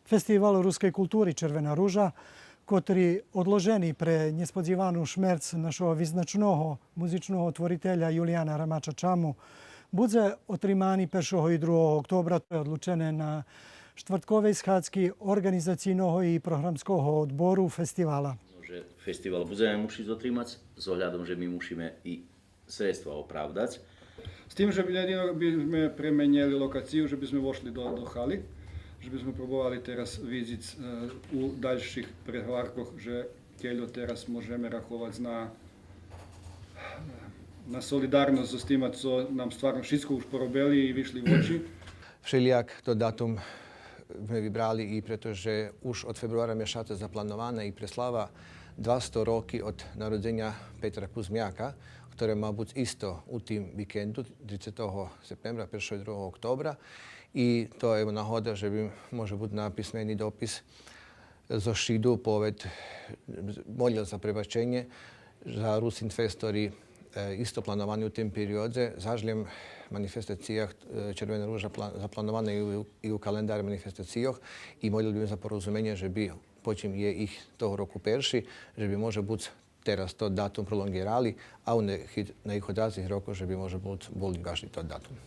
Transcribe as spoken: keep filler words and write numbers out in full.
Фестивал рускей култури Червена ружа, котри одложени пре нєсподзивану шмерц нашого визначного музичного творителя Юлияна Рамача Чаму, будзе отримани першого и другого октобра, то є одлучене на штвартковей схадзки Орґанизацийного и Програмского одбору фестивала. Же фестивал будземе мушиц отримац, з оглядом же ми мушиме и средства оправдац. З тим же би єдино би зме пременєли локацию, же би зме вошли до, до хали, же би зме пробовали тераз видзиц, е, у дальших преговаркох, же кельо тераз можеме раховац на, на солидарносц з тима цо нам стварно шицко уж поробели и вишли в очи. Вшелїяк тот датум зме вибрали и прето же уж од фебруара мешаца запланована и преслава двасто роки од народзеня Петра Кузмяка, котре ма буц исто у тим викенду, трицетого септембра, першого и другого октобра. И то, ево, нагода же би, може буц, на писмени допис зоз Шиду повед, молїл за пребаченє за Русинфест, котри, е, исто плановани у тим периодзе. Заш лєм манифестациях, е, Червена ружа пла-, запланована и у, и у календар манифестацийох, и молїл би за порозуменє же би, почим є их того року перши, же би, може буц, тераз тот датум пролонґирали, а у нєких, нєких одацих рокох же би, може буц, бул важни тот датум.